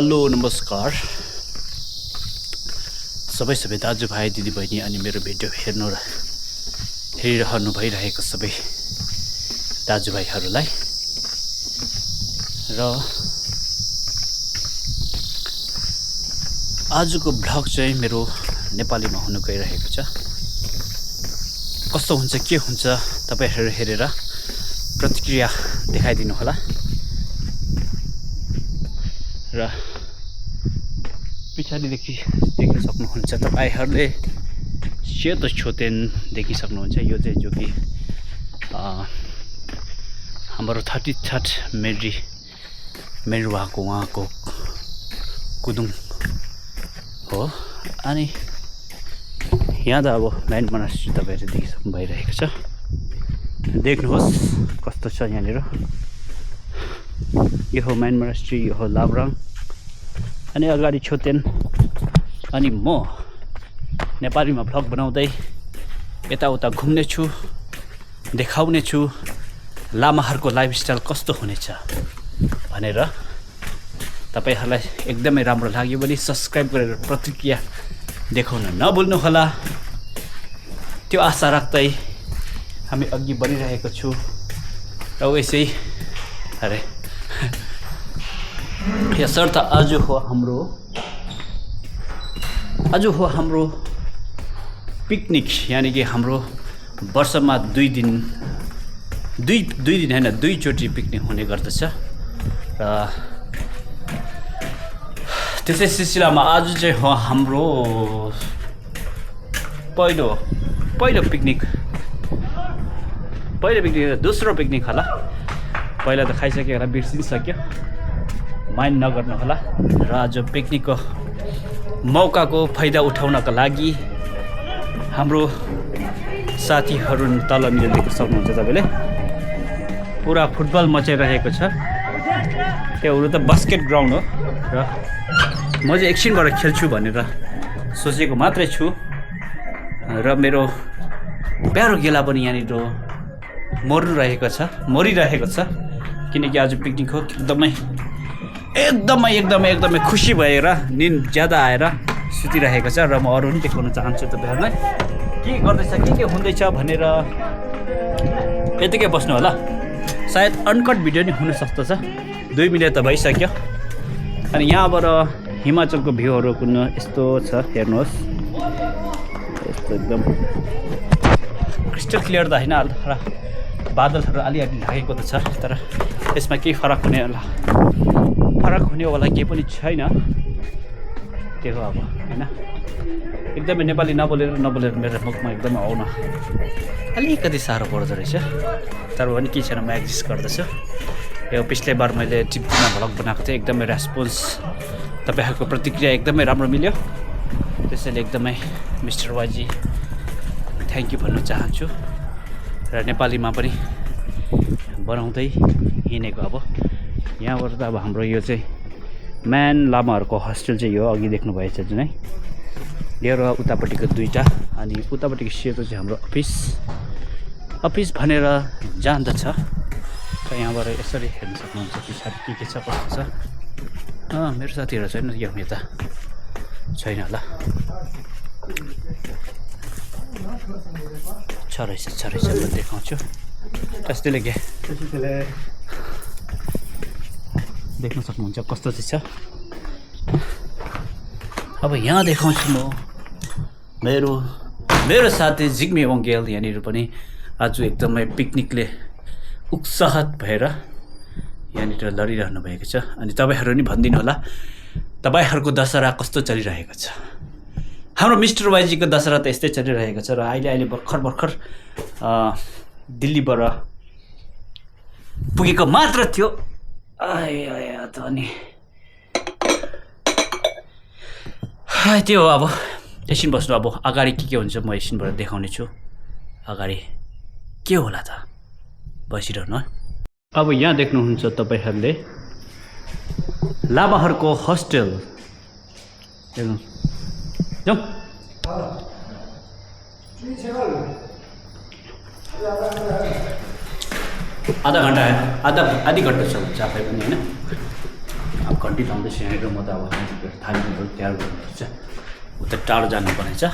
Hello नमस्कार सबै दाजु भाइ दिदी बहिनी अनि मेरो भिडियो हेरिरहनु भइरहेको सबै दाजुभाइहरूलाई र आजको भ्लग चाहिँ मेरो नेपालीमा हुन गइरहेको छ। कस्तो हुन्छ के हुन्छ तपाईहरु हेरेर प्रतिक्रिया देखाइदिनु होला र पछाडिदेखि देख्न सक्नुहुन्छ तपाईहरुले सेतो छोतेन देखिसक्नुहुन्छ। यो चाहिँ जो कि हाम्रो 33 मेरुवाको उहाँको कुदुङ हो। अनि यहाँ त अब मेन मोनास्ट्री तपाईहरुले देखिसक्नु भइरहेको छ। देख्नुहोस् कस्तो छ यहाँनिर। यो हो मेन मोनास्ट्री, यो हो लाब्राङ अनि अगाडि छोतेन। अनि म नेपालीमा भ्लग बनाउँदै यताउता घुम्ने छु, देखाउने छु लामाहरूको लाइफस्टाइल कस्तो हुनेछ भनेर। तपाईहरुलाई एकदमै राम्रो लाग्यो भने सब्स्क्राइब गरेर प्रतिक्रिया देखाउन नभुल्नु होला। त्यो आशा राख्दै हामी अघि बढिरहेको छु र वैसै अरे यसर्थ आज हो हाम्रो पिकनिक, यानी कि हाम्रो वर्षमा दुई दिन हैन दुईचोटि पिकनिक हुने गर्दछ। र त्यसै सिलसिलामा आज चाहिँ हो हाम्रो पहिलो पिकनिक दोस्रो पिकनिक होला। पहिला त खाइसक्यो होला, बिर्सिसक्यो, माइन्ड नगर्नु होला। र आज पिकनिकको मौकाको फाइदा उठाउनका लागि हाम्रो साथीहरू तलनिर देख्न सक्नुहुन्छ तपाईले पुरा फुटबल मचाइरहेको छ। त्योहरू त बास्केट ग्राउन्ड हो र म चाहिँ एकछिनबाट खेल्छु भनेर सोचेको मात्रै छु। र मेरो प्यारो गेला पनि यहाँनिर मरिरहेको छ किनकि आज पिकनिक हो। एकदमै खुसी भएर निन ज्यादा आएर सुतिरहेको छ। र म अरू पनि देखाउन चाहन्छु तपाईहरुलाई के गर्दैछ के हुँदैछ भनेर। यतिकै बस्नु होला, सायद अनकट भिडियो नि हुन सक्छ। 2 मिनट त भइसक्यो। अनि यहाँबाट हिमाचलको भ्यूहरू कुन यस्तो छ हेर्नुहोस्। यस्तो एकदम क्रिस्टल क्लियर त हैन र बादलहरू अलिअलि लागेको त छ, तर यसमा केही फरक हुनेवाला केही पनि छैन। त्यो हो अब हैन। एकदमै नेपाली नबोलेर मेरो मुखमा एकदमै आउन अलिकति साह्रो पर्दो रहेछ, तर पनि के छैन, म एडजस्ट गर्दैछु। यो पिछले बार मैले टिप्पीमा भ्लग बनाएको थिएँ, एकदमै रेस्पोन्स तपाईहरुको प्रतिक्रिया एकदमै राम्रो मिल्यो। त्यसैले एकदमै मिस्टर वाइजी थ्याङ्क यू भन्न चाहन्छु। र नेपालीमा पनि बनाउँदै हिँडेको। अब यहाँबाट त अब हाम्रो यो चाहिँ म्यान लामाहरूको होस्टेल चाहिँ यो अघि देख्नु भएछ जुन है, यो र उतापट्टिको दुईटा। अनि उतापट्टिको सेतो चाहिँ हाम्रो अफिस भनेर जान्दछ। र यहाँबाट यसरी हेर्न सक्नुहुन्छ पछाडि के छ कस्तो छ। मेरो साथीहरू छैन यो यता छैन होला। छ रहेछ म देखाउँछु। कस्तोले के देख्न सक्नुहुन्छ कस्तो चाहिँ छ। अब यहाँ देखाउँछु म मेरो साथी जिग्मी वङ्गेल यहाँनिर पनि आज एकदमै पिकनिकले उत्साहित भएर यहाँनिर लडिरहनु भएको छ। अनि तपाईहरु नि भनिदिनु होला तपाईहरुको दशहरा कस्तो चलिरहेको छ। हाम्रो मिस्टर वाइजीको दशहरा त यस्तै चलिरहेको छ। र अहिले भर्खर दिल्लीबाट पुगेको मात्र थियो। त अनि त्यो हो। अब एकछिन बस्नु। अब अगाडि के हुन्छ म एकछिनबाट देखाउने छु। अगाडि के होला त बसिरहनु। अब यहाँ देख्नुहुन्छ तपाईहरुले लामाहरूको होस्टेल। जाऊ आधी घन्टा चल्छ आफै पनि हैन। अब घन्टी लाउँदैछु यहाँनिर म त अब थालीहरू तयार गर्नुपर्छ उता टाढो जानुपर्ने छ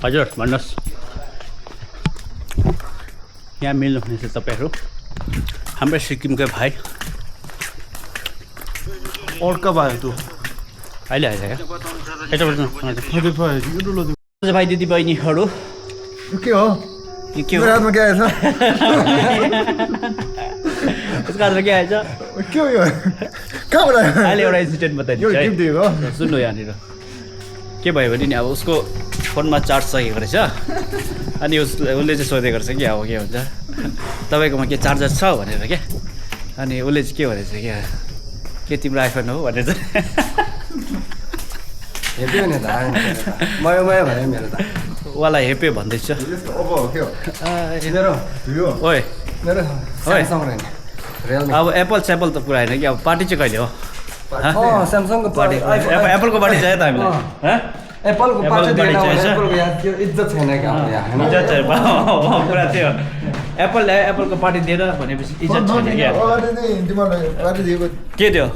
हजुर भन्नुहोस् यहाँ मिल्नुहुनेछ तपाईँहरू हाम्रो सिक्किमकै भाइ अर्का भयो तँ अहिले आएछ क्या भाइ दिदी बहिनीहरू के हो के हो हातमा के आएछ उसको हातमा के आएछ के हो यो कहाँबाट आयो अहिले एउटा इन्सिडेन्ट बताइदिन्छु सुन्नु यहाँनिर के भयो भने नि अब उसको फोनमा चार्ज सकेको रहेछ अनि उसले चाहिँ सोधेको रहेछ कि अब के हुन्छ तपाईँकोमा के चार्जर छ भनेर क्या अनि उसले चाहिँ के भनेछ क्या के तिम्रो आइफोन हो भनेर चाहिँ हेप्यो नि त मयो भने मेरो त उहाँलाई हेप्यो भन्दैछ अब के हो मेरो ओए स्यामसङ रहेन रियलमी अब एप्पल स्यापल त कुरा होइन कि अब पार्टी चाहिँ कहिले हो स्यामसङको पार्टी एप्पलको पार्टी चाहियो त हामीलाई एप्पलको पार्टी एप्पलको पार्टी चाहिन्छ एप्पलको यहाँ त्यो इज्जत छैन क्या हाम्रो यहाँ हैन इज्जत छैन कुरा थियो एप्पलको पार्टी दिएर भनेपछि इज्जत छैन क्या अगाडि नै तिमीलाई पार्टी दिएको के थियो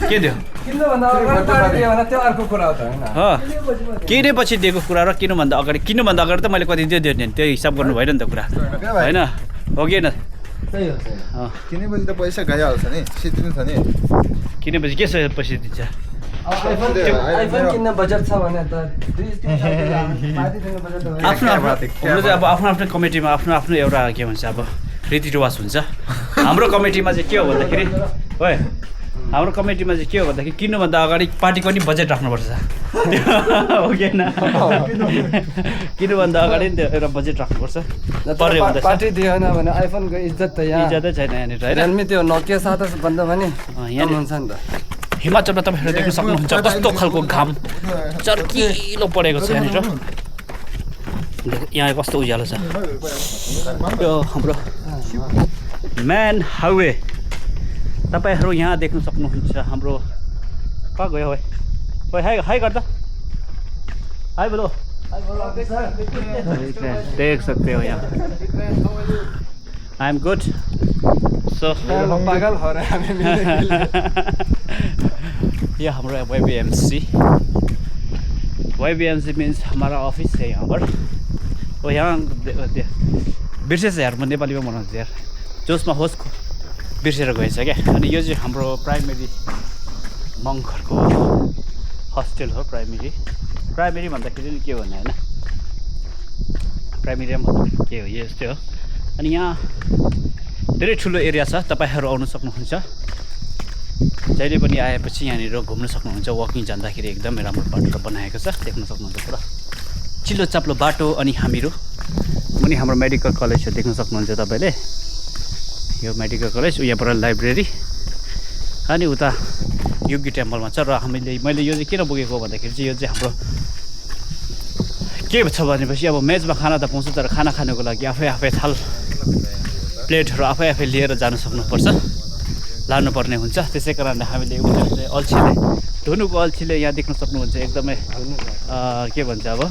किन्नुभन्दा अगाडि पार्टी दियो भने त्यो अर्को कुरा हो त हैन किनेपछि दिएको कुरा र किन्नुभन्दा अगाडि त मैले कति दियो नि त्यो हिसाब गर्नु भएन नि त कुरा होइन हो कि होइन त्यही हो किनेपछि त पैसा गइहाल्छ नि सिद्धिनु छ नि किनेपछि के पैसा दिन्छ आइफोन किन्न बजेट छ भने त पार्टी दिनु बजेट हो आफ्नो चाहिँ अब आफ्नो कमिटीमा आफ्नो एउटा के भन्छ अब रीतिरिवाज हुन्छ हाम्रो कमिटीमा चाहिँ के हो भन्दाखेरि ओए हाम्रो कमिटीमा चाहिँ के हो भन्दाखेरि किन्नुभन्दा अगाडि पार्टीको नि बजेट राख्नुपर्छ हो कि होइन किन्नुभन्दा अगाडि नि त्यो एउटा बजेट राख्नुपर्छ पार्टी दिएन भने आइफोनको इज्जत त यहाँ इज्जतै छैन यहाँनिर होइन रियलमी त्यो नोकिया 7 भन्दा पनि यहाँ हुन्छ नि त हिमाचलमा तपाईँहरू देख्न सक्नुहुन्छ कस्तो खालको घाम चर्किलो परेको छ यहाँनिर यहाँ कस्तो उज्यालो छ यो हाम्रो म्यान हाइवे तपाईँहरू यहाँ देख्न सक्नुहुन्छ हाम्रो कहाँ गयो है हाई गर्दा हाई बोलो देख सकते हो यहाँ आई एम गुड सो पागल हो रहा है ये हमारा YBMC मीन्स हमारा ऑफिस है यहाँ पर वो यहाँ बिर्सेछ यार म नेपालीमा बनाउँछु यार जोसमा होस् बिर्सेर गएछ क्या अनि यो चाहिँ हाम्रो प्राइमेरी मङ्कहरूको हस्टेल हो प्राइमेरी भन्दाखेरि के भन्ने होइन प्राइमेरी भन्दाखेरि के हो यस्तै हो अनि यहाँ धेरै ठुलो एरिया छ तपाईँहरू आउनु सक्नुहुन्छ जहिले पनि आएपछि यहाँनिर घुम्न सक्नुहुन्छ वकिङ जाँदाखेरि एकदमै राम्रो बाटो बनाएको छ देख्न सक्नुहुन्छ पुरा चिल्लो चाप्लो बाटो अनि मुनि हाम्रो मेडिकल कलेज छ देख्न सक्नुहुन्छ तपाईँले यो मेडिकल कलेज यहाँबाट लाइब्रेरी अनि उता योगी टेम्पलमा छ र मैले यो चाहिँ किन बोकेको भन्दाखेरि चाहिँ यो चाहिँ हाम्रो के छ भनेपछि अब मेजमा खाना त पाउँछ तर खाना खानुको लागि आफै थाल प्लेटहरू आफै लिएर जानु सक्नुपर्छ लानुपर्ने हुन्छ त्यसै कारणले हामीले अल्छीले धुनुको अल्छीले यहाँ देख्न सक्नुहुन्छ एकदमै के भन्छ अब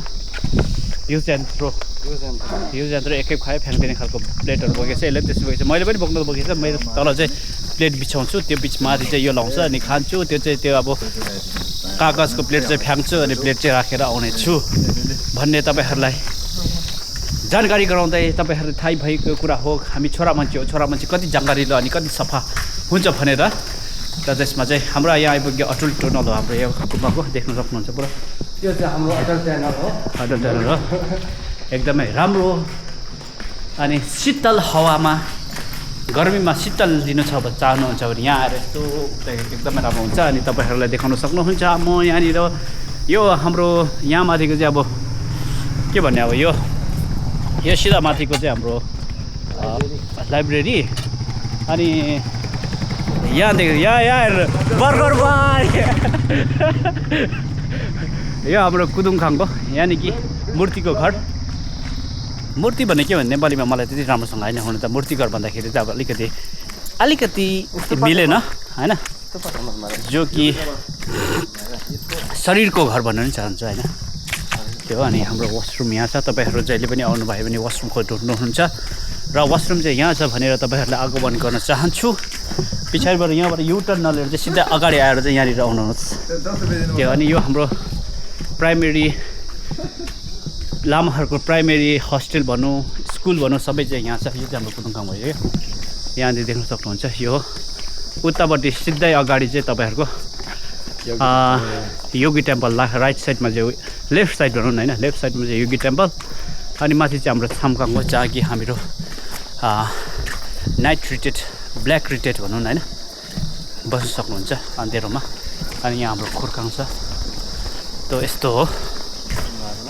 युज एन्ड थ्रो एकै खायो फ्याँक्दिने खालको प्लेटहरू बोकेको छ यसले त्यसो बोकेको छ मैले पनि बोक्नु त बोकेको छ मैले तल चाहिँ प्लेट बिछाउँछु त्यो बिचमाथि चाहिँ यो लाउँछ अनि खान्छु त्यो अब कागजको प्लेट चाहिँ फ्याँक्छु अनि प्लेट चाहिँ राखेर आउने छु भन्ने तपाईँहरूलाई जानकारी गराउँदै तपाईँहरू थाहै भएको कुरा हो हामी छोरा मान्छे कति जानकारीलो अनि कति सफा हुन्छ भनेर र त्यसमा चाहिँ हाम्रो यहाँ आइपुग्यो अटुल टनल हो हाम्रो यो गुम्बाको देख्न सक्नुहुन्छ पुरा त्यो चाहिँ हाम्रो अटल च्यानल हो एकदमै राम्रो अनि शीतल हावामा गर्मीमा शीतल लिनु छ भने चाहनुहुन्छ भने यहाँ आएर यस्तो एकदमै राम्रो हुन्छ अनि तपाईँहरूलाई देखाउन सक्नुहुन्छ म यहाँनिर यो हाम्रो यहाँ माथिको चाहिँ अब के भन्ने अब यो सिधा माथिको चाहिँ हाम्रो लाइब्रेरी अनि यहाँदेखि यहाँ बर्गर भाइ यो हाम्रो कुदुङखाङको यानि कि मूर्तिको घर मूर्ति भने के भने नेपालीमा मलाई त्यति राम्रोसँग होइन हुन त मूर्ति घर भन्दाखेरि चाहिँ अब अलिकति मिलेन होइन जो कि शरीरको घर भन्न पनि चाहन्छु होइन त्यो हो। अनि हाम्रो वासरुम यहाँ छ तपाईँहरू जहिले पनि आउनुभयो भने वासरुम खोज्नुहुन्छ र वासरुम चाहिँ यहाँ छ भनेर तपाईँहरूलाई आगमन गर्न चाहन्छु। पछाडिबाट यहाँबाट युटर्न नलिएर चाहिँ सिधा अगाडि आएर चाहिँ यहाँनिर आउनुहोस् त्यो। अनि यो हाम्रो प्राइमेरी लामाहरूको प्राइमेरी हस्टेल भनौँ स्कुल भनौँ सबै चाहिँ यहाँ छ। यो चाहिँ हाम्रो कुदुङखाङ भयो क्या यहाँनिर देख्न सक्नुहुन्छ। यो उतापट्टि सिधै अगाडि चाहिँ तपाईँहरूको योगी टेम्पल राइट साइडमा चाहिँ लेफ्ट साइड भनौँ न होइन लेफ्ट साइडमा चाहिँ योगी टेम्पल अनि माथि चाहिँ हाम्रो छामकाङ हो जहाँ कि हाम्रो नाइट रिटेड ब्ल्याक रिटेड भनौँ न होइन बस्न सक्नुहुन्छ अँध्यारोमा। अनि यहाँ हाम्रो खुर्खाङ छ त यस्तो हो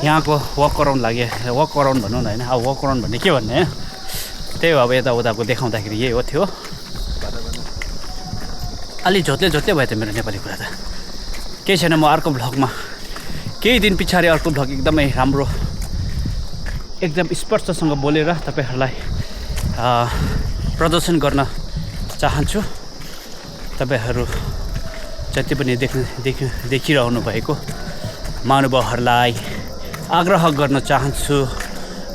यहाँको वक अराउन्ड वक अराउन्ड भनौँ न होइन अब वक अराउन्ड भन्ने के भन्ने होइन त्यही हो। अब यताउताको देखाउँदाखेरि यही हो थियो अलि झोत्ले भयो त मेरो नेपाली कुरा त केही छैन। म अर्को भ्लगमा केही दिन पछाडि अर्को भ्लग एकदमै राम्रो एकदम स्पष्टसँग बोलेर तपाईँहरूलाई प्रदर्शन गर्न चाहन्छु। तपाईँहरू जति पनि देखिरहनु भएको महानुभावहरूलाई आग्रह गर्न चाहन्छु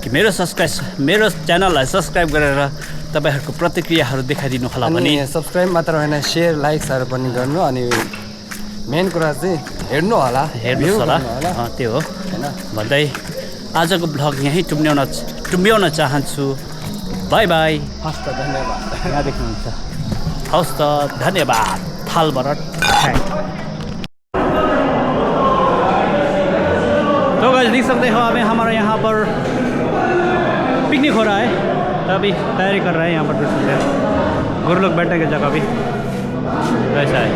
कि मेरो च्यानललाई सब्सक्राइब गरेर तपाईँहरूको प्रतिक्रियाहरू देखाइदिनु होला भने सब्सक्राइब मात्र होइन सेयर लाइक्सहरू पनि गर्नु। अनि मेन कुरा चाहिँ हेर्नुहोस् होला त्यो हो भन्दै आजको भ्लग यहीँ टुम्ब्याउन चाहन्छु। By by. हस् त धन्यवाद। यहाँ देख्नुहुन्छ हस् त धन्यवाद थालबाट तो गाइस देख सकते हो अभी हमारा यहाँ पर पिकनिक हो रहा है तो अभी तैयारी कर रहे हैं यहाँ पर गुरु लोग बैठने की जगह भी वैसा है।